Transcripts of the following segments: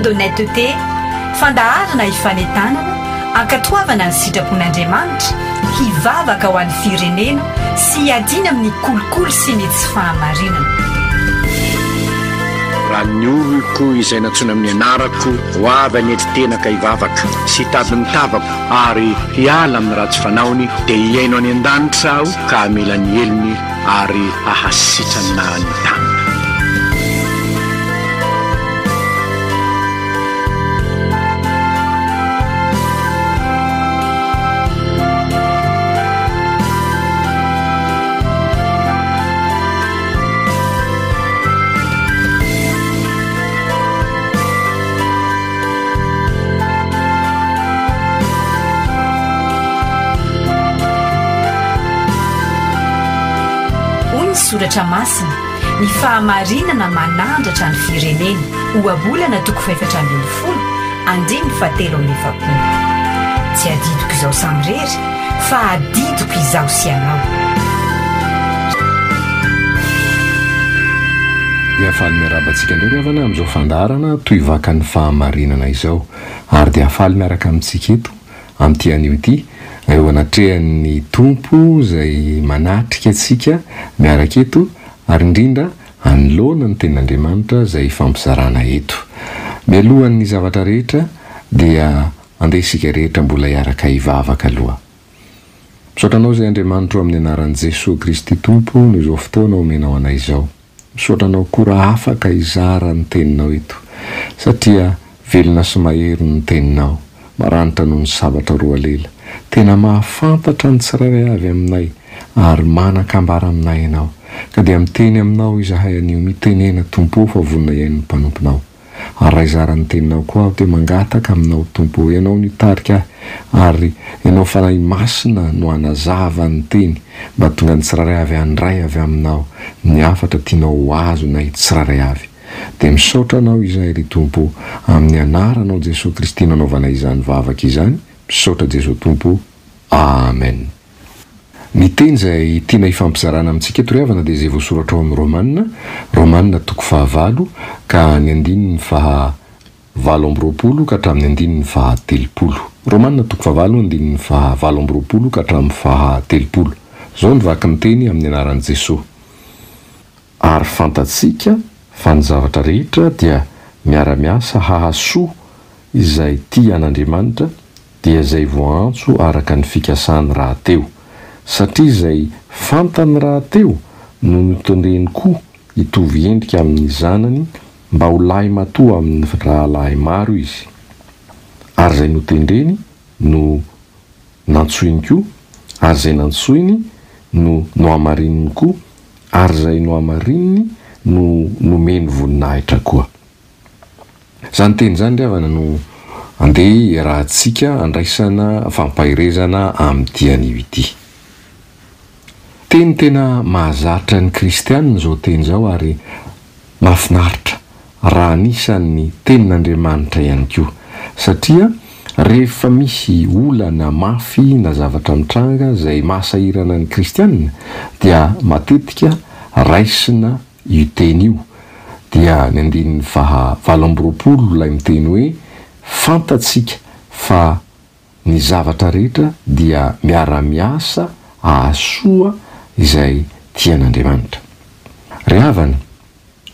d'honnêteté, fandaharana hifanentanana, hankatoavana ny sitrapon'Andriamanitra, hivavaka ho an'ny firenena sy hiadiana amin'ny kolikoly sy ny tsy fahamarinana. Raha ny oloko izay nantsoina amin'ny anarako ho avy hanetry tena ka hivavaka sy hitady ny tavako ary hiala amin'ny ratsy fanaony, dia hihaino any an-danitra Aho ka hamela ny helony ary hahasitrana ny taniny. Hoy ny Soratra Masina, Ny fahamarinana manandratra ny firenena. Ohabolana toko fahefatra ambin'ny folo, andininy fahatelo amby efapolo. Tsy adidiko izaho samirery, fa adidiko izaho sy ianao. Dia faly miarahaba antsika indray ry havana amin'izao fandaharana toy vakan'ny fahamarinana izao. Ary dia faly miaraka amintsika eto amin'ity anio ity, eo anatrehan'ny Tompo izay manatrika antsika miaraka eto, ary indrindra anoloana ny Tenin'Andriamanitra izay ifampizarana eto. Mialohan'ny zavatra rehetra dia andeha isika rehetra mbola hiaraka hivavaka aloha. Misaotra Anao izay Andriamanitro amin'ny anaran'i Jesoa Kristy Tompo noho izao fotoana omenao anay izao. Misaotra Anao koa raha afaka hizara ny Teninao eto, satria velona sy mahery ny Teninao, maranitra noho ny sabatra roa lela. Tena mahafantatra ny tsirairay avy aminay ary manan-kambara aminay Ianao. Ka dia miteny Aminao izahay anio, mitenena Tompo ô fa vonona hihaino ny mpanomponao. Ary raha hizara ny teninao koa aho dia mangataka aminao Tompo ô, Ianao no hitarika ahy ary Ianao Fanahy Masina no hanazava ny teny mba hahatonga ny tsirairay avy handray avy aminao ny hafatra tianao ho azonay tsirairay avy. Dia misaotra Anao izahay ry Tompo ô, amin'ny anaranao Jesoa Kristy nanaovanay izany vavaka izany, misaotra Jesoa Tompo ô. Amen. Ny teny izay tiana hifampizarana amintsika eto ry havana dia izay voasoratra ao amin'ny Romana, Romana toko fahavalo ka ny andininy faha 28 ka hatramin'ny andininy faha 30. Romana toko fahavalo andininy faha 28 ka hatramin'ny faha 30. Izao ny vaky ny teny amin'ny anaran'i Jesoa. Ary fantatsika fa ny zavatra rehetra dia miara-miasa hahasoa izay tia an'Andriamanitra, dia izay voaantso araka ny fikasany rahateo, satria izay fantany rahateo no notendreny koa hitovy endrika amin'ny Zanany mba ho lahimatoa amin'ny rahalahy maro izy. Ary izay notendreny no nantsoiny koa, ary izay nantsoiny no nohamarininy koa, ary izay nohamarininy no nomeny voninahitra koa. Izany teny izany ry havana no andeha iarahantsika andraisana fampaherezana amin'ity anio ity. Teny tena mahazatra ny kristianina izao teny izao ary mahafinaritra raha anisan'ny tenin'Andriamanitra ihany koa satria rehefa misy olana mafy na zavatra mitranga izay mahasahirana ny kristianina dia matetika raisina Io teny io dia ny andininy faha 28 ilay miteny hoe fantatsika fa ny zavatra rehetra dia miara-miasa ahasoa izay tian'Andriamanitra. Ry havana,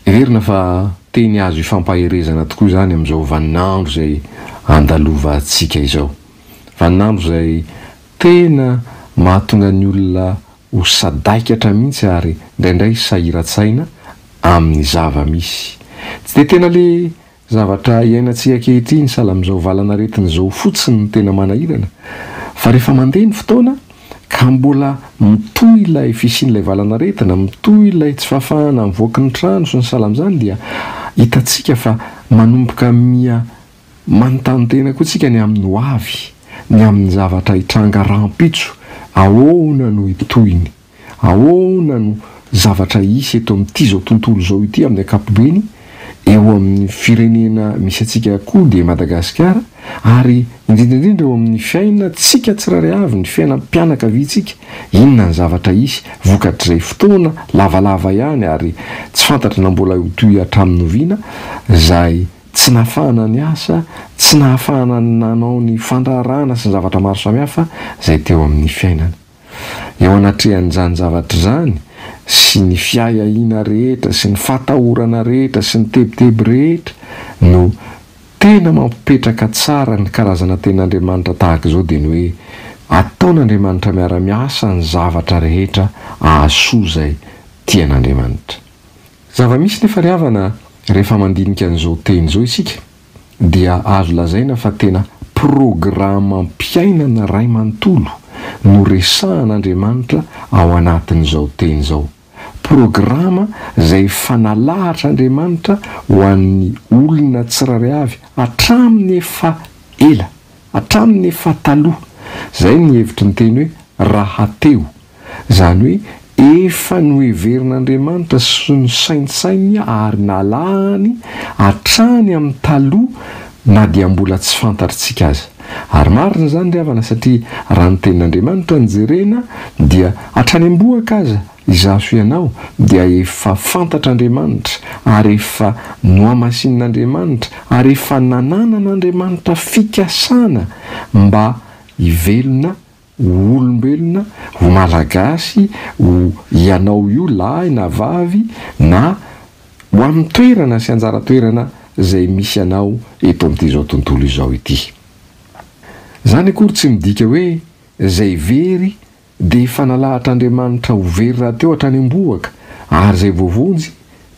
heverina fa teny azo ifampaherezana tokoa izany amin'izao vaninandro izay andalovantsika izao. Vaninandro izay tena mahatonga ny olona ho sadaikatra mihitsy ary indraindray sahiran-tsaina amin'ny zava-misy. Tsy dia tena le zavatra iainantsika ankehitriny sahala amin'izao valan'aretina izao fotsiny no tena manahirana fa rehefa mandeha ny fotoana ka mbola mitohy ilay fisian'ilay valan'aretina, mitohy ilay tsy fahafahana mivoaky ny trano sy ny sahala amin'izany dia hitantsika fa manomboka miha Manontany tena koa tsika ny amin'ny ho avy, ny amin'ny zavatra hitranga rahampitso, ahoana no hitohiny, ahoana no zavatra hisy eto amin'ity izao tontolo izao ity amin'ny ankapobeny, eo amin'ny firenena misy antsika koa dia Madagasikara, ary indrindra indrindra eo amin'ny fiainantsika tsirairay avy, ny fiainam-pianakaviantsika, inona ny zavatra hisy vokatr'izay fotoana lavalava ihany ary tsy fantatra na mbola ho tohy hatramin'ny oviana izay. tsy nahafahana niasa, tsy nahafahana nanao ny fandraharahana sy ny zavatra maro samihafa izay teo amin'ny fiainana. Eo anatrehan'izany zavatra izany sy ny fiahiahiana rehetra sy ny fahatahorana rehetra sy ny tebiteby rehetra no tena mampipetraka tsara ny karazana tenin'Andriamanitra tahaka izao dia ny hoe ataon'Andriamanitra miara-miasa ny zavatra rehetra ahasoa izay tian'Andriamanitra. Zava-misy nefa ry havana rehefa mandinika an'izao teny izao isika dia azo lazaina fa tena programam-piainana ray manontolo no resahan'Andriamanitra ao anatin'izao teny izao. Programa izay efa nalahatr'Andriamanitra ho an'ny olona tsirairay avy hatramin'ny efa ela, hatramin'ny efa taloha. Izay ny hevitry ny teny hoe rahateo. Izany hoe efa noheverin'Andriamanitra sy nosaintsaininy ary nalahany hatrany amin'ny taloha na dia mbola tsy fantatrtsika aza. Ary marina izany ry havana satria raha ny tenin'Andriamanitra no jerena dia hatrany am-bohoka aza izaho sy ianao dia efa fantatr'Andriamanitra ary efa nohamasinin'Andriamanitra ary efa nananan'Andriamanitra fikasana mba hivelona ho olombelona, ho Malagasy, ho ianao io lahy na vavy na ho amin'ny toerana sy anjara toerana izay misy anao eto amin'ity izao tontolo izao ity. Izany akory tsy midika hoe izay very dia efa nalahatr'Andriamanitra ho very rahateo hatrany am-bohoka ary izay voavonjy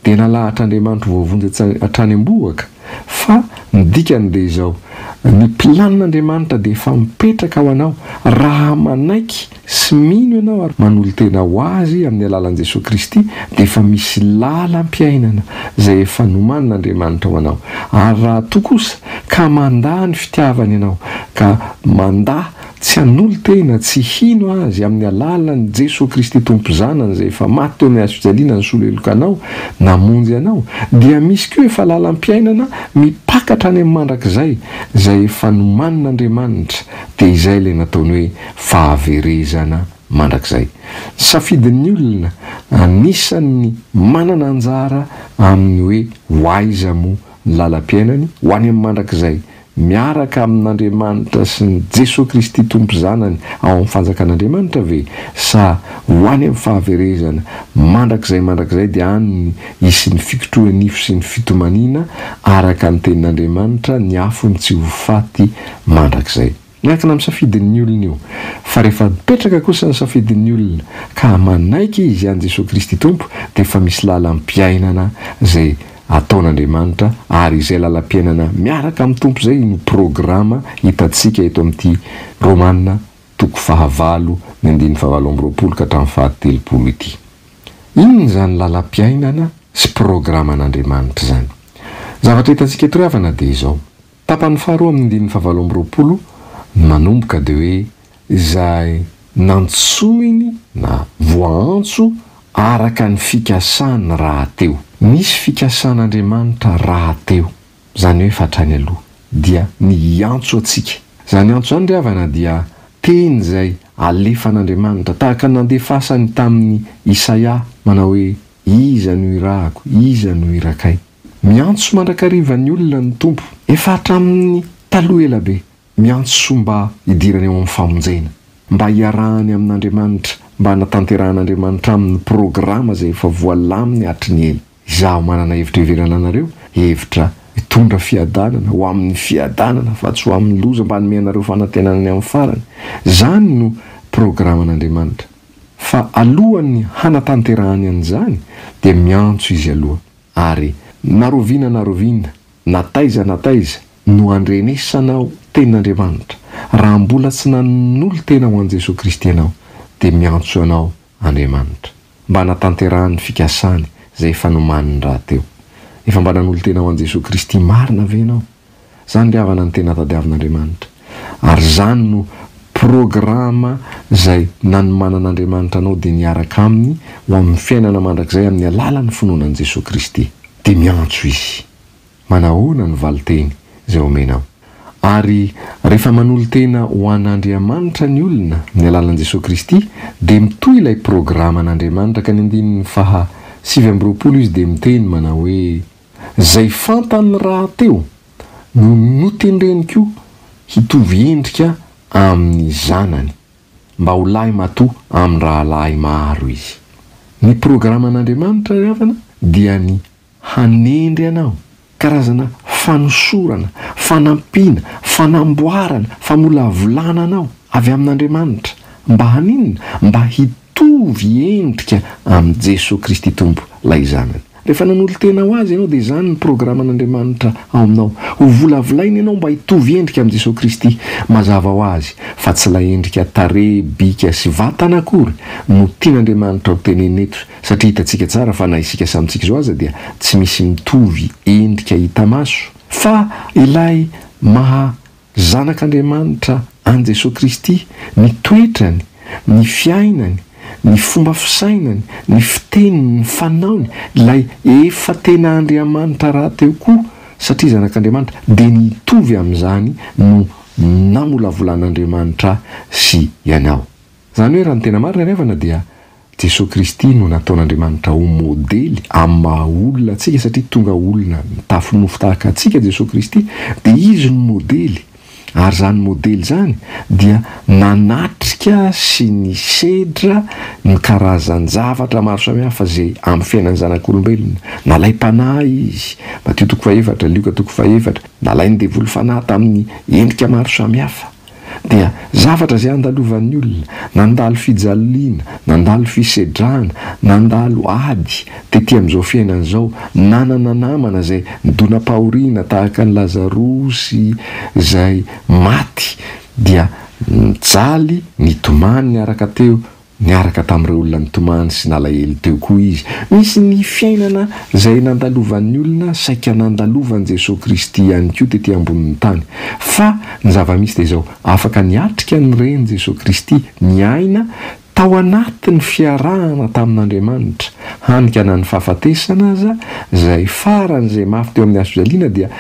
dia nalahatr'Andriamanitra ho voavonjy hatrany am-bohoka, fa ny dikany dia izao, ny planin'Andriamanitra dia efa mipetraka ho anao raha manaiky sy mino ianao ary manolo-tena ho Azy amin'ny alalan'i Jesoa Kristy dia efa misy lalam-piainana izay efa nomanin'Andriamanitra ho anao, ary raha toa kosa ka mandà ny fitiavany ianao ka mandà Tsy hanolo-tena, tsy hino Azy amin'ny alalan'i Jesoa Kristy Tompo Zanany izay efa maty teo amin'ny hazofijaliana nisolo heloka anao, namonjy anao, dia misy koa efa lalam-piainana mipaka hatrany amin'ny mandrakizay izay efa nomanin'Andriamanitra, dia izay ilay nataony hoe fahaverezana mandrakizay. Ny safidin'ny olona anisan'ny manana anjara amin'ny hoe ho aiza moa ny lalam-piainany, ho any amin'ny mandrakizay Miaraka amin'Andriamanitra sy ny Jesoa Kristy Tompo Zanany ao amin'ny fanjakan'Andriamanitra ve sa ho any amin'ny fahaverezana mandrakizay mandrakizay dia any ny hisy ny fikotroha-nify sy ny fitomaniana araka ny tenin'Andriamanitra ny afony tsy ho faty mandrakizay. Miankina amin'ny safidin'ny olona io. Fa rehefa mipetraka kosa ny safidin'ny olona ka manaiky izy an'i Jesoa Kristy Tompo dia efa misy lalam-piainana izay ataon'Andriamanitra ary izay lalam-piainana miaraka amin'ny Tompo izay no programa hitantsika eto amin'ity Romana toko fahavalo ny andininy fahavalo amby 20 ka hatramin'ny fahatelopolo ity. Inona izany lalam-piainana sy programan'Andriamanitra izany? Ny zavatra hitantsika eto ry havana dia izao, tapany faharoa amin'ny andininy fahavalo amby 20 no manomboka dia hoe izay nantsoiny na voaantso araka ny fikasany rahateo. Nisy fikasan'Andriamanitra rahateo, izany hoe efa hatrany aloha, dia ny hiantso antsika. Izany antso izany ry havana dia teny izay alefan'Andriamanitra, tahaka ny nandefasany tamin'i Isaia manao hoe, Iza no irahako, iza no irakay? Miantso mandrakariva ny olona ny Tompo, efa hatramin'ny taloha ela be. Miantso mba hidirany ao amin'ny famonjena, mba hiarahany amin'Andriamanitra, mba hanatanterahan'Andriamanitra aminy ny programa izay efa voalaminy hatry ny ela. Izaho manana hevitra hiverana anareo, hevitra hitondra fiadanana, ho amin'ny fiadanana fa tsy ho amin'ny loza, mba hanome anareo fanantenana ny amin'ny farany. Izany no programan'Andriamanitra. Fa alohan'ny hanatanterahany an'izany dia miantso Izy aloha. Ary na roviana na roviana, na taiza na taiza, no andrenesanao Tenin'Andriamanitra, raha mbola tsy nanolo-tena ho an'i Jesoa Kristy ianao, dia miantso anao Andriamanitra, mba hanatanterahany ny fikasany izay efa nomaniny rahateo. Efa mba nanolo-tena ho an'i Jesoa Kristy marina ve ianao? Izany ry havana no tena tadiavin'Andriamanitra. Ary izany no programa izay nanomanan'Andriamanitra anao dia ny hiaraka Aminy ho amin'ny fiainana mandrakizay amin'ny alalan'ny finoana an'i Jesoa Kristy. Dia miantso Izy. Manahoana ny valinteny izay omenao? Ary rehefa manolo-tena ho an'Andriamanitra ny olona amin'ny alalan'i Jesoa Kristy dia mitohy ilay programan'Andriamanitra ka ny andininy faha 29 izy dia miteny manao hoe. Izay fantany rahateo no notendreny koa hitovy endrika amin'ny Zanany, mba ho lahy matoa amin'ny rahalahy maro izy. Ny programan'Andriamanitra ry havana dia ny hanendry anao, karazana fanosorana, fanampiana, fanamboarana, famolavolana anao avy amin'Andriamanitra, mba haninona? Mba hitovy endrika amin'i Jesoa Kristy Tompo, ilay Zanany. Rehefa nanolo-tena ho Azy ianao dia izany ny programan'Andriamanitra ao aminao. Ho volavolaina ianao mba hitovy endrika amin'i Jesoa Kristy. Mazava ho azy fa tsy ilay endrika tarehy, bika sy vatana akory no tian'Andriamanitra ho tenenina eto satria hitantsika tsara fa na isika samy tsika izao aza dia tsy misy mitovy endrika hita maso fa ilay maha Zanak'Andriamanitra an'i Jesoa Kristy, ny toetrany, ny fiainany, ny fomba fisainany, ny fiteniny, ny fanaony, ilay efa tena Andriamanitra rahateo koa satria Zanak'Andriamanitra, dia ny hitovy amin'izany no namolavolan'Andriamanitra ahy sy ianao. Izany hoe raha ny tena marina ry havana dia Jesoa Kristy no nataon'Andriamanitra ho modely amin'ny maha olona antsika satria tonga olona nitafy nofo tahaka antsika Jesoa Kristy dia Izy no modely ary izany modely izany dia nanatrika sy nisedra ny karazan-javatra maro samihafa izay amin'ny fiainan'ny zanak'olombelona. Nalaim-panahy Izy, Matio toko fahefatra, Lioka toko fahefatra, nalain'ny devoly fanahy tamin'ny endrika maro samihafa. dia zavatra izay andalovan'ny olona, nandalo fijaliana, nandalo fisedrana, nandalo ady tety amin'izao fiainana izao, nanana namana izay nidonam-pahoriana tahaka an'i Lazarosy izay maty, dia nijaly, nitomany niaraka teo Niaraka tamin'ireo olona nitomany sy nalahelo teo koa izy. Misy ny fiainana izay nandalovan'ny olona saika nandalovan'i Jesoa Kristy ihany koa tety ambonin'ny tany. Fa ny zava-misy dia izao, afaka niatrika an'ireny Jesoa Kristy niaina tao anatin'ny fiarahana tamin'Andriamanitra, hany ka na ny fahafatesana aza, izay faran'izay mafy teo amin'ny hazofijaliana dia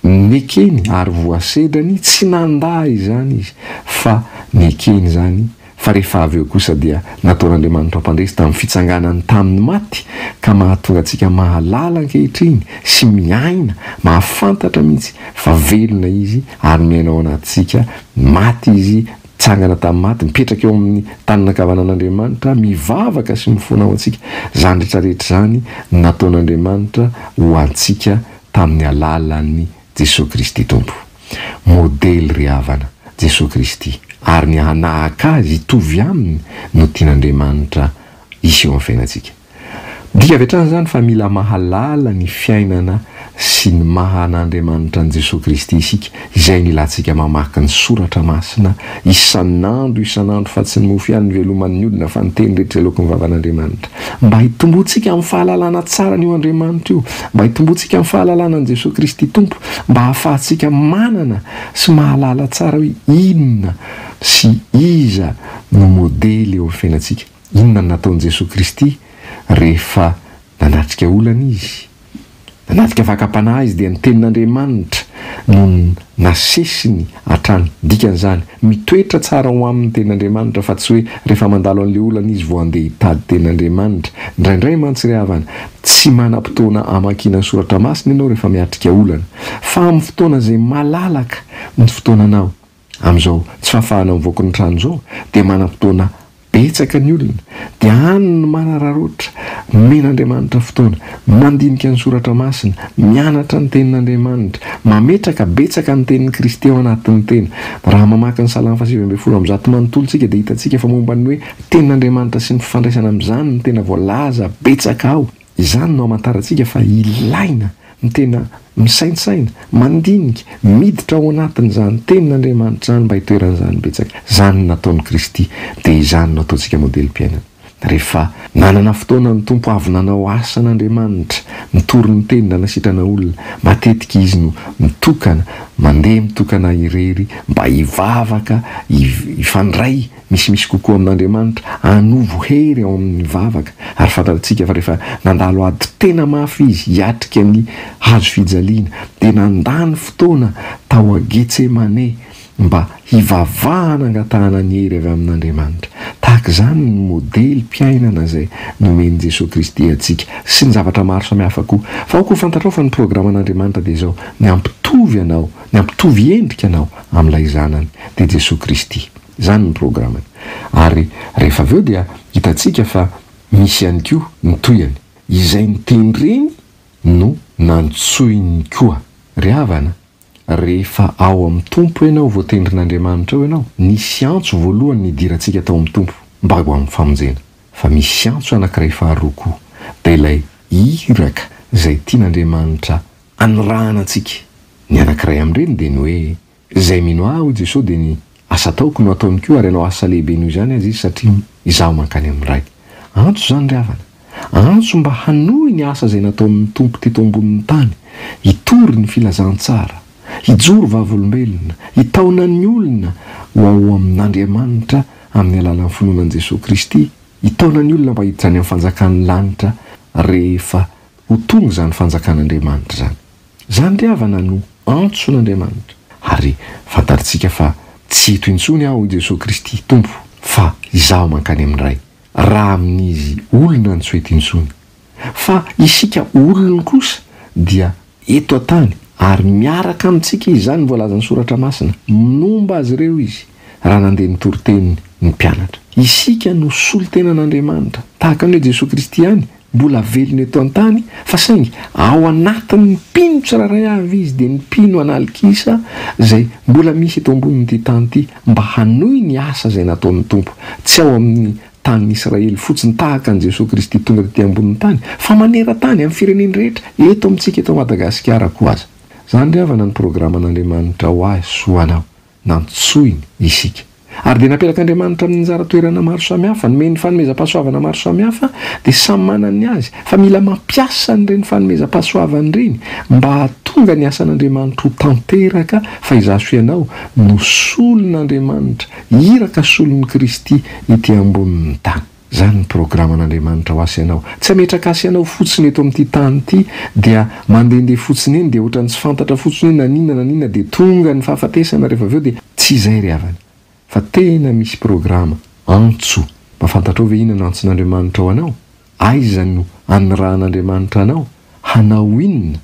nekeny ary voasedrany, tsy nandà izany izy fa nekeny izany Fa rehefa avy eo kosa dia nataon'Andriamanitra mpandresy tamin'ny fitsanganany tamin'ny maty ka mahatonga antsika mahalala ankehitriny sy miaina, mahafantatra mihitsy fa velona Izy ary miaina ao anatintsika, maty Izy, nitsangana tamin'ny maty, mipetraka eo amin'ny tanana ankavanan'Andriamanitra, mivavaka sy mifona ho antsika. Izany rehetra rehetra izany nataon'Andriamanitra ho antsika tamin'ny alalan'i Jesoa Kristy Tompo. Modely ry havana, Jesoa Kristy, ary ny hanahaka Azy, hitovy Aminy no tian'Andriamanitra hisy eo amin'ny fiainantsika. Midika avy hatrany izany fa mila mahalala ny fiainana sy ny maha an'Andriamanitra an'i Jesoa Kristy isika, izay no ilantsika mamaky ny Soratra Masina isan'andro isan'andro fa tsy ny mofo ihany no iveloman'ny olona fa ny teny rehetra izay aloaky ny vavan'Andriamanitra. Mba hitomboantsika amin'ny fahalalana tsara an'io Andriamanitra io, mba hitomboantsika amin'ny fahalalana an'i Jesoa Kristy Tompo, mba hahafahantsika manana sy mahalala tsara hoe inona sy iza no modely eo amin'ny fiainantsika. Inona no nataon'i Jesoa Kristy rehefa nanatrika olana Izy? Nanatrika fakam-panahy izy dia ny tenin'Andriamanitra no nasesiny hatrany. Dikan'izany, mitoetra tsara ao aminy ny tenin'Andriamanitra fa tsy hoe rehefa mandalo an'ilay olana izy vao handeha hitady tenin'Andriamanitra. Indraindray mantsy ry havana, tsy manam-potoana hamakiana ny soratra masina ianao rehefa miatrika olana. Fa amin'ny fotoana izay malalaka ny fotoananao, Amin'izao tsy fahafahana mivoaka ny trano izao dia manam-potoana betsaka ny olona, dia any no manararaotra, omen'Andriamanitra fotoana, mandinika ny soratra masina, mianatra ny tenin'Andriamanitra, mametraka betsaka ny tenin'i Kristy ao anatin'ny tena. Raha mamaky ny Salamo faha 119 manontolo isika dia hitantsika fa momba ny hoe tenin'Andriamanitra sy ny fifandraisana amin'izany no tena voalaza betsaka ao. Izany no hamantarantsika fa ilaina ny tena misaintsaina, mandinika, miditra ao anatin'izany Tenin'Andriamanitra izany mba hitoeran'izany betsaka. Izany no nataon'i Kristy, dia izany no ataontsika modelim-piainana. Rehefa nanana fotoana ny Tompo avy nanao asan'Andriamanitra, nitory ny Teny, nanasitrana olona, matetika Izy no mitokana, mandeha mitokana irery mba hivavaka, hifandray misimisy kokoa amin'Andriamanitra, hanovo hery ao amin'ny vavaka, ary fantatsika fa rehefa nandalo ady tena mafy izy hiatrika ny hazo fijaliana, dia nandany fotoana tao Getsemane mba hivavahana hangatahana ny hery avy amin'Andriamanitra. Tahaka. Tahaka izany ny modelim-piainana izay nomen'i Jesoa Kristy antsika, sy ny zavatra maro samihafa koa. Fa aoka ho fantatrao fa ny programan'Andriamanitra dia izao, ny hampitovy anao, ny hampitovy endrika anao amin'ilay Zanany, dia Jesoa Kristy. Izany ny programany. Ary rehefa avy eo dia hitantsika fa misy ihany koa ny tohiny. Izay notendreny no nantsoiny koa. Ry havana, rehefa ao amin'ny Tompo ianao, voatendrin'Andriamanitra ao ianao, nisy antso voalohany nidirantsika tao amin'ny Tompo mba ho amin'ny famonjena. Fa misy antso anankiray faharoa koa, dia ilay iraka izay tian'Andriamanitra anirahana antsika. Ny anankiray amin'ireny dia ny hoe, Izay mino Ahy, hoy Jesoa, dia ny asa ataoko no ataony koa, ary hanao asa lehibe noho izany aza izy, satria Izaho mankany amin'ny Ray. Antso izany ry havana. Antso mba hanohy ny asa izay nataon'ny Tompo teto ambonin'ny tany, hitory ny filazantsara, hijoro vavolombelona, hitaona ny olona ho ao amin'Andriamanitra amin'ny alalan'ny finoana an'i Jesoa Kristy, hitaona ny olona mba hiditra any amin'ny fanjakan'ny lanitra rehefa ho tonga izany fanjakan'Andriamanitra izany. Izany ry havana no antson'Andriamanitra. Ary fantatrtsika fa tsy eto intsony aho, hoy Jesoa Kristy Tompo, fa Izaho mankany amin'ny Ray, raha amin'Izy olona no tsy ho eto intsony. Fa isika olony kosa dia eto an-tany, ary miaraka amintsika Izy, izany no voalazan'ny Soratra Masina, nomba azy ireo Izy raha nandeha nitory teny ny mpianatra. Isika no solontenan'Andriamanitra, tahaka ny hoe Jesoa Kristy ihany, mbola velona eto an-tany fa saingy ao anatin'ny mpino tsirairay avy izy dia ny mpino an'alikisa izay mbola misy eto ambonin'ity tany ity mba hanohy ny asa izay nataon'ny Tompo, tsy ao amin'ny tanin'i Israely fotsiny tahaka an'i Jesoa Kristy tonga tety ambonin'ny tany fa maneran-tany amin'ny firenena rehetra, eto amintsika eto Madagasikara koa aza. Izany ry havana ny programan'Andriamanitra ho ahy sy ho anao. Nantsoiny isika. Ary dia napetrak'Andriamanitra amin'ny anjara toerana maro samihafa, nomeny fanomezam-pahasoavana maro samihafa, dia samy manana ny azy, fa mila mampiasa an'ireny fanomezam-pahasoavana ireny mba hahatonga ny asan'Andriamanitra ho tanteraka, fa izaho sy ianao no solon'Andriamanitra, iraka solon'i Kristy ety ambonin'ny tany. Izany ny programan'Andriamanitra ho ahy sy ianao. Tsy hametraka ahy sy ianao fotsiny eto amin'ity tany ity dia mandehandeha fotsiny eny dia ohatran'ny tsy fantatra fotsiny hoe naninona naninona dia tonga ny fahafatesana rehefa avy eo dia tsy izay ry havana fa tena misy programa, antso. Mba fantatrao ve inona no antson'Andriamanitra ho anao? Aiza no anirahan'Andriamanitra anao? Hanao inona?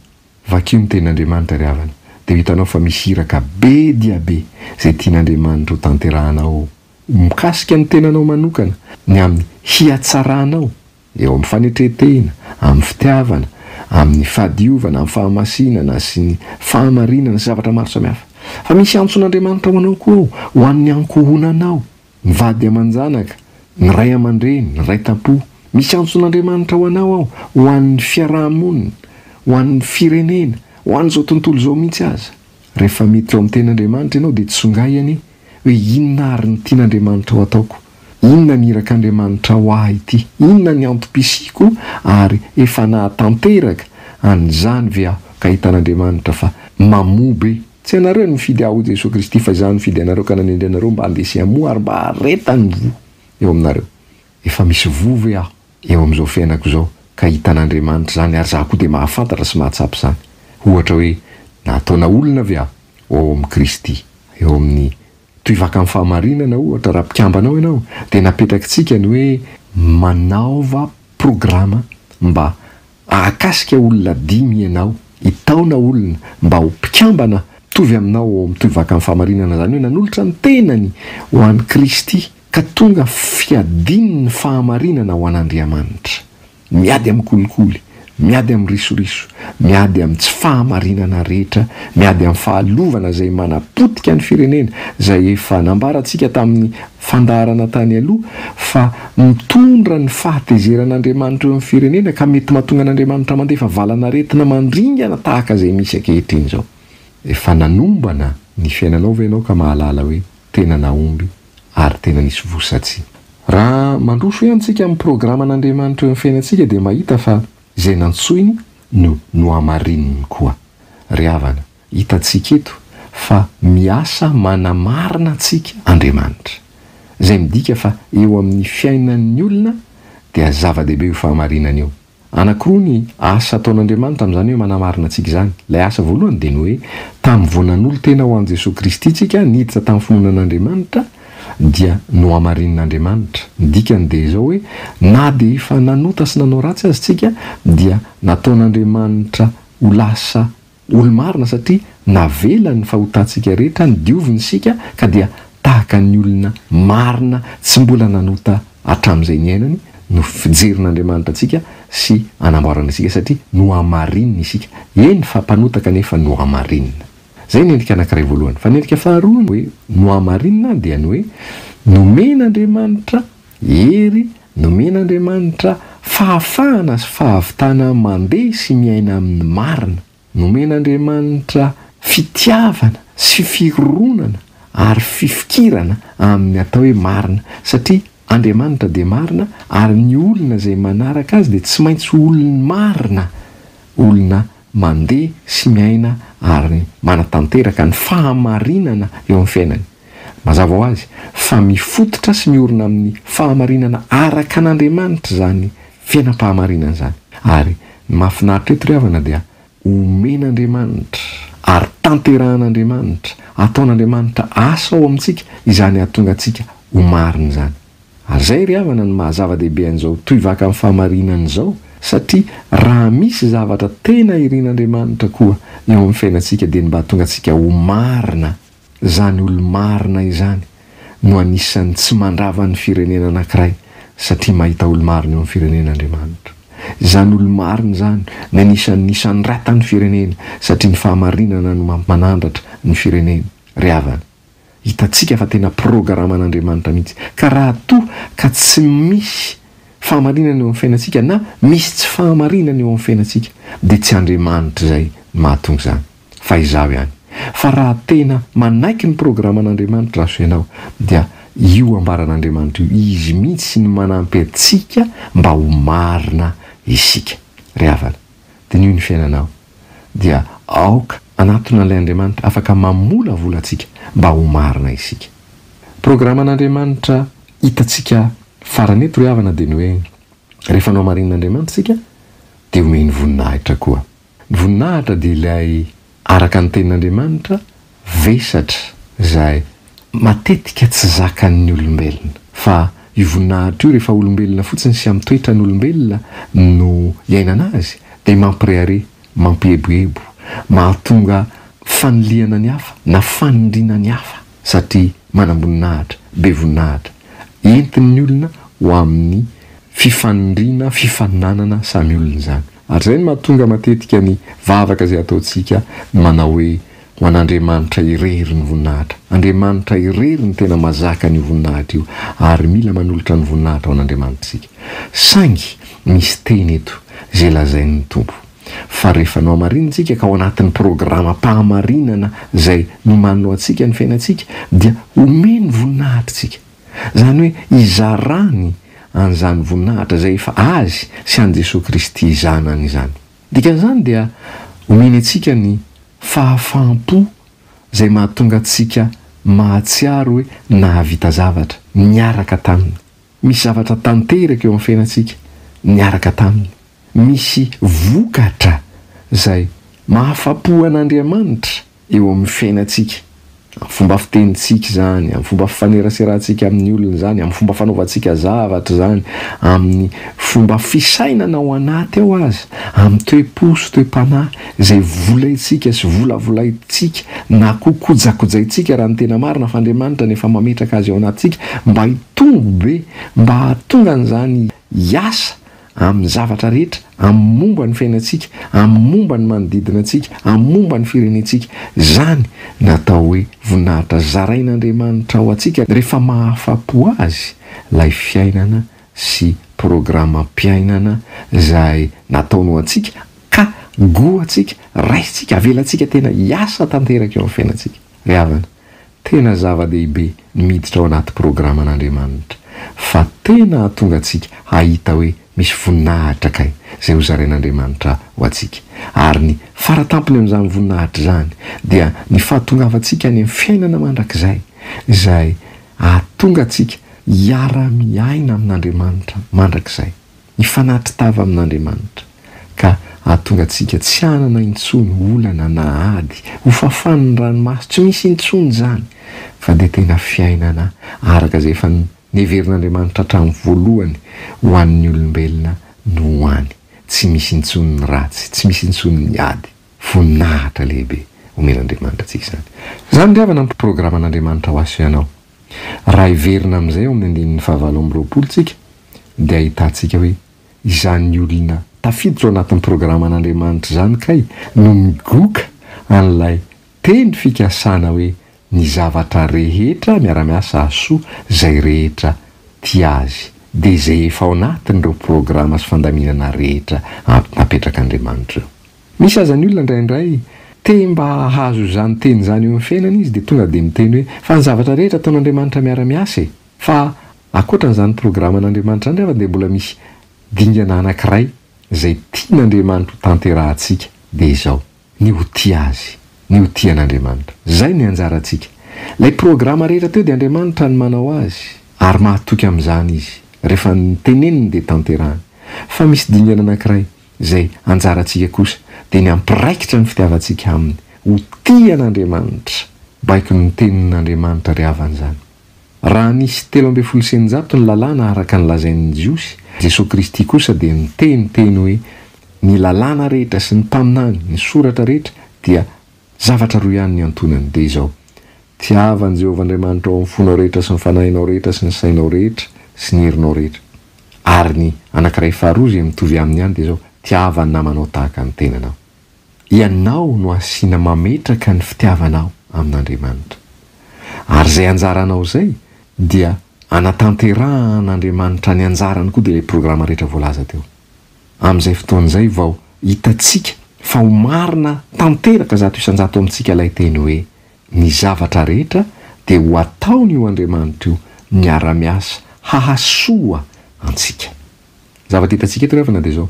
Vakio ny tenin'Andriamanitra ry havana dia ho hitanao fa misy iraka be dia be izay tian'Andriamanitra ho tanterahanao. Mikasika ny tenanao manokana, ny amin'ny hihatsaranao eo amin'ny fanetren-tena, amin'ny fitiavana, amin'ny fahadiovana, amin'ny fahamasinana sy ny fahamarinana sy zavatra maro samihafa. Fa misy antson'Andriamanitra ho anao koa ao, ho an'ny ankohonanao, ny vady aman-janaka, ny ray aman-dreny, ny ray tam-po. Misy antson'Andriamanitra ho anao ao, ho an'ny fiaraha-monina, ho an'ny firenena, ho an'izao tontolo izao mihitsy aza. Rehefa miditra ao amin'ny Tenin'Andriamanitra ianao dia tsongay anie hoe inona àry ny tian'Andriamanitra ho ataoko? Inona ny irak'Andriamanitra ho ahy ity? Inona ny antom-pisiako ary efa nahatanteraka an'izany ve aho ka hitan'Andriamanitra fa mamoa be? Tsy ianareo no nifidy ahy hoy Jesoa Kristy fa izaho nifidy anareo ka nanendry anareo mba handeha sy hamoa ary mba haharetan'ny voa eo aminareo. Efa misy voa ve aho eo amin'izao fiainako izao ka hitan'Andriamanitra izany ary izaho koa dia mahafantatra sy mahatsapa izany? Ohatra hoe nahataona olona ve aho ho ao amin'i Kristy? Eo amin'ny tohivakan'ny fahamarinana ohatra, raha mpikambana ao ianao, dia napetrakitsika ny hoe manaova programa mba hahakasika olona dimy ianao, hitaona olona mba ho mpikambana mitovy aminao ao amin'ny tohivakan'ny fahamarinana, izany hoe nanolotra ny tenany ho an'i Kristy ka tonga fiadian'ny fahamarinana ho an'Andriamanitra. Miady amin'ny kolikoly, miady amin'ny risoriso, miady amin'ny tsy fahamarinana rehetra, miady amin'ny fahalovana izay manapotika ny firenena, izay efa nambarantsika tamin'ny fandaharana tany aloha fa mitondra ny fahatezeran'Andriamanitra eo amin'ny firenena ka mety mahatonga an'Andriamanitra mandefa valan'aretina mandringana tahaka izay misy ankehitriny izao. Efa nanombana ny fiainanao ve ianao ka mahalala hoe tena nahomby ary tena nisy voa sa tsia. Raha mandroso ihany tsika amin'ny programan'Andriamanitra eo amin'ny fiainantsika dia mahita fa izay nantsoiny no nohamarininy koa. Ry havana, hitantsika eto fa miasa manamarina antsika Andriamanitra. Izay midika fa eo amin'ny fiainan'ny olona dia zava-dehibe io fahamarinana io. Anankiroa ny asa ataon'Andriamanitra amin'izany hoe manamarina antsika izany. Ilay asa voalohany dia ny hoe tamin'ny vao nanolo-tena ho an'i Jesoa Kristy isika, niditra tamin'ny finoana an'Andriamanitra, dia nohamarinin'Andriamanitra. Ny dikany dia izao hoe, na dia efa nanota sy nanao ratsy aza isika dia nataon'Andriamanitra ho lasa olo-marina satria navelany ny fahotantsika rehetra, nodioviny isika ka dia tahaka ny olona marina tsy mbola nanota hatramin'izay niainany no fijerin'Andriamanitra antsika sy anamboarany antsika satria nohamarininy isika, eny fa mpanota kanefa nohamarinina. Izay ny endrika anankiray voalohany. Fa ny endrika faharoa hoe nohamarinina dia ny hoe nomen'Andriamanitra hery, nomen'Andriamanitra fahafahana sy fahavitana mandeha sy miaina amin'ny marina. Nomen'Andriamanitra fitiavana sy fironana ary fifikirana amin'ny atao hoe marina, satria Andriamanitra dia marina ary ny olona izay manaraka Azy dia tsy maintsy ho olon'ny marina, olona mandeha sy miaina ary manatanteraka ny fahamarinana eo amin'ny fiainany. Mazava ho azy fa mifototra sy miorina amin'ny fahamarinana araka an'Andriamanitra izany fiainam-pahamarinana izany. Ary ny mahafinaritra eto ry havana dia omen'Andriamanitra ary tanterahan'Andriamanitra, ataon'Andriamanitra asa ao amintsika izany hahatonga antsika ho marina izany. Ary izay ry havana no maha zava-dehibe an'izao tohivakan'ny fahamarinana izao, satria raha misy zavatra tena irin'Andriamanitra koa eo amin'ny fiainantsika dia ny mba hahatonga antsika ho marina. Izany olo-marina izany no anisan'ny tsy mandrava ny firenena anankiray satria mahita olo-marina eo amin'ny firenena Andriamanitra. Izany olo-marina izany no anisan'ny nisandratan'ny firenena satria ny fahamarinana no mampanandratra ny firenena. Ry havana, hitantsika fa tena programan'Andriamanitra mihitsy. Ka raha toa ka tsy misy fahamarinana eo amin'ny fiainantsika na misy tsy fahamarinana eo amin'ny fiainantsika dia tsy Andriamanitra izay no mahatonga izany. Fa izaho ihany. Fa raha tena manaiky ny programan'Andriamanitra aso ianao dia io ambaran'Andriamanitra io, Izy mihitsy no manampy antsika mba ho marina isika. Ry havana, diniho ny fiainanao dia aoka hanatona an'ilay Andriamanitra afaka mamolavola antsika mba ho marina isika. Programan'Andriamanitra hitantsika farany eto ry havana dia ny hoe rehefa nohamarinin'Andriamanitra isika dia omeny voninahitra koa. Ny voninahitra dia ilay, araka ny tenin'Andriamanitra, vesatra izay matetika tsy zakan'ny olombelona. Fa io voninahitra io rehefa olombelona fotsiny sy amin'ny toetran'olombelona no iainana azy dia mampirehareha, mampieboebo, mahatonga fanilihana ny hafa na fanindriana ny hafa satria manam-boninahitra, be voninahitra. Entin'ny olona ho amin'ny fifanindriana, fifaninanana samy olona izany. Ary izay no mahatonga matetika ny vavaka izay ataontsika manao hoe ho an'Andriamanitra irery ny voninahitra. Andriamanitra irery no tena mazaka an'io voninahitra io ary mila manolotra ny voninahitra ho an'Andriamanitra isika. Saingy misy teny eto izay lazain'ny Tompo fa rehefa nohamarinintsika ka ao anatin'ny programam-pahamarinana izay nomaniny ho antsika ny fiainantsika dia omeny voninahitra isika. Izany hoe izarany an'izany voninahitra izay efa Azy sy an'i Jesoa Kristy Zanany izany. Dikan'izany dia omeny antsika ny fahafaham-po izay mahatonga antsika mahatsiaro hoe nahavita zavatra niaraka taminy. Misy zavatra tanteraka eo amin'ny fiainantsika niaraka taminy. Misy vokatra izay mahafa-po an'Andriamanitra eo amin'ny fiainantsika, amin'ny fomba fitenintsika izany, amin'ny fomba fifaneraserantsika amin'ny olona izany, amin'ny fomba fanaovantsika zavatra izany, amin'ny fomba fisainana ao anaty ao aza, amin'ny toe-po sy toe-panahy izay volaintsika sy volavolaintsika na koa kojakojaintsika raha ny tena marina fa Andriamanitra no efa mametraka azy ao anatintsika mba hitombo be, mba hahatonga an'izany hiasa amin'ny zavatra rehetra, amin'ny momba ny fiainantsika, amin'ny momba ny manodidina antsika, amin'ny momba ny firenentsika. Izany no atao hoe voninahitra zarain'Andriamanitra ho antsika rehefa mahafa-po Azy ilay fiainana sy programam-piainana izay nataony ho antsika ka goantsika, raisintsika, avelantsika tena hiasa tanteraka eo amin'ny fiainantsika. Ry havana, Tena zava-dehibe ny miditra ao anaty programan'Andriamanitra, fa tena hahatonga antsika hahita hoe misy voninahitra kay izay hozarain'Andriamanitra ho antsika. Ary ny faratampony amin'izany voninahitra izany dia ny fahatongavantsika any amin'ny fiainana mandrakizay, izay hahatonga antsika hiara-miaina amin'Andriamanitra mandrakizay. Hifanatri-tava amin'Andriamanitra, ka hahatonga antsika tsy hanana intsony olana na ady, ho fafan'ny ranomaso, tsy misy intsony izany. fa dia tena fiainana araka izay efa neverin'Andriamanitra hatramin'ny voalohany ho an'ny olombelona no ho any. Tsy misy intsony ny ratsy, tsy misy intsony ny ady. Voninahitra lehibe omen'Andriamanitra antsika izany. Izany ry havana ny programan'Andriamanitra ho ahy sy ianao. Raha hiverina amin'izay ao amin'ny andininy fahavalo amby 20 tsika dia ahitantsika hoe izany olona tafiditra ao anatin'ny programan'Andriamanitra izany kay no migoka an'ilay teny fikasana hoe ny zavatra rehetra miara-miasa hahasoa izay rehetra tia Azy, dia izay efa ao anatin'ireo programa sy fandaminana rehetra napetrak'Andriamanitra ireo. Misy aza ny olona indraindray te mba hahazo izany teny izany eo amin'ny fiainany izy dia tonga dia miteny hoe fa ny zavatra rehetra ataon'Andriamanitra miara-miasa e! Fa ankoatran'izany programan'Andriamanitra izany anefa dia mbola misy dingana anankiray izay tian'Andriamanitra ho tanterahantsika dia izao, ny ho tia Azy, ny ho tia an'Andriamanitra. Izay ny anjarantsika. Ilay programa rehetra teo dia Andriamanitra no manao azy ary mahatoky amin'izany Izy. Rehefa noteneniny dia tanterahany. Fa misy dingana anankiray izay anjarantsika kosa dia ny hampiraikitra ny fitiavantsika Aminy, ho tia an'Andriamanitra. Baikon'ny Tenin'Andriamanitra ry havana izany. Raha nisy 613 ny lalàna araka ny lazain'ny Jiosy, Jesoa Kristy kosa dia niteny teny hoe, Ny lalàna rehetra sy ny mpaminany, ny soratra rehetra dia zavatra roa ihany niantonany, dia izao, Tiava an'i Jehovah Andriamanitrao amin'ny fonao rehetra sy ny fanahinao rehetra sy ny sainao rehetra sy ny herinao rehetra. Ary ny anankiray faharoa izay mitovy aminy ihany dia izao, Tiava ny namanao tahaka ny tenanao. Ianao no asiana mametraka ny fitiavanao amin'Andriamanitra. Ary izay anjaranao izay dia anatanterahan'Andriamanitra ny anjarany koa dia ilay programa rehetra voalaza teo. Amin'izay fotoana izay vao hitantsika fa ho marina tanteraka 100% amintsika ilay teny hoe ny zavatra rehetra dia ho ataon'io Andriamanitra io miara-miasa hahasoa antsika. Zavatra hitantsika eto ry havana dia izao,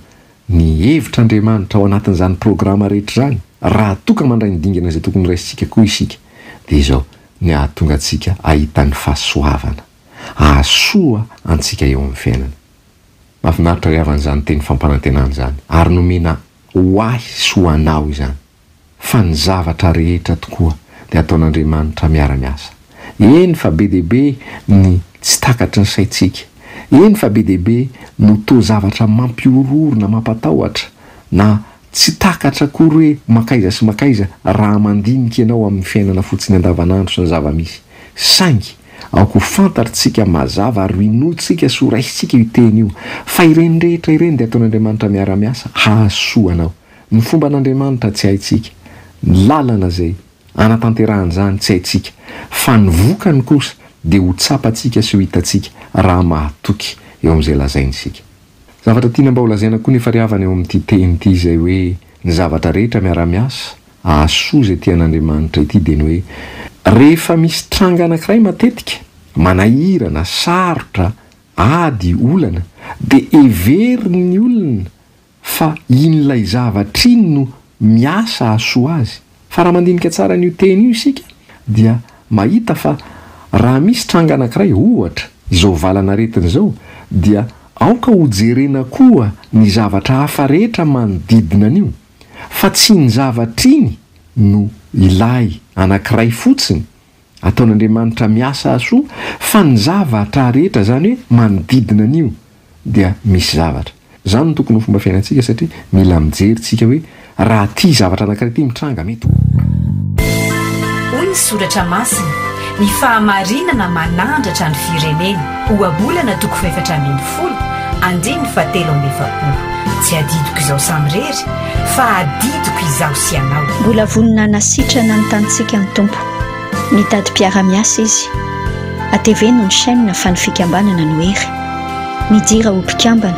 ny hevitr'Andriamanitra ao anatin'izany programa rehetra izany, raha toa ka mandray ny dingana izay tokony horaisintsika koa isika, dia izao, ny hahatonga antsika hahita ny fahasoavana, hahasoa antsika eo amin'ny fiainana. Mahafinaritra ry havana izany teny fampanantenana izany, ary nomena ho ahy sy ho anao izany. Fa ny zavatra rehetra tokoa dia ataon'Andriamanitra miara-miasa. Eny fa be dia be ny tsy takatry ny saintsika. Eny fa be dia be no toa zavatra mampihorohoro na mampatahotra na tsy takatra akory hoe mankaiza sy mankaiza raha mandinika ianao amin'ny fiainana fotsiny andavanandro sy ny zava-misy. Saingy aoka ho fantatrtsika mazava ary ho inoantsika sy ho raisintsika io teny io fa ireny rehetra ireny dia ataon'Andriamanitra miara-miasa hahasoa anao. Ny fomban'Andriamanitra tsy haintsika, ny lalana izay anatanterahany izany tsy haintsika, fa ny vokany kosa dia ho tsapantsika sy ho hitantsika raha mahatoky eo amin'izay lazainy isika. Zavatra tiana mba holazaina koa nefa ry havana eo amin'ity teny ity izay hoe ny zavatra rehetra miara-miasa hahasoa izay tia an'Andriamanitra ity dia ny hoe rehefa misy tranga anankiray matetika manahirana, sarotra, ady, olana dia heverin'ny olona Fa iny ilay zavatra iny no miasa hahasoa azy. Fa raha mandinika tsara an'io teny io isika dia mahita fa raha misy tranga anankiray, ohatra, izao valan'aretina izao, dia aoka hojerena koa ny zavatra hafa rehetra manodidina an'io, fa tsy iny zavatra iny no ilay anankiray fotsiny Ataon'Andriamanitra miasa hahasoa fa ny zavatra rehetra, izany hoe manodidina an'io dia misy zavatra. Izany no tokony ho fomba fiainantsika satria mila mijery tsika hoe raha ity zavatra anankiray ity mitranga mety ho. Hoy ny Soratra Masina, Ny fahamarinana manandratra ny firenena. Ohabolana toko fahefatra ambin'ny folo, andininy fahatelo amby efapolo. Tsy adidiko izao samirery, fa adidiko izaho sy ianao. Mbola vonona hanasitrana ny tanintsika ny Tompo. Mitady mpiara-miasa Izy. Ateveno ny chaîne fa ny fikambanana no hery. Midira ho mpikambana.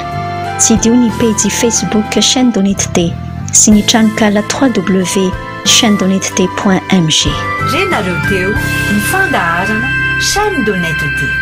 Tsidiho ny pejy Facebook Chaîne d'Honnêteté sy ny tranonkala www.chaînedhonnêteté.mg. Renareo teo ny fandaharana Chaîne d'Honnêteté.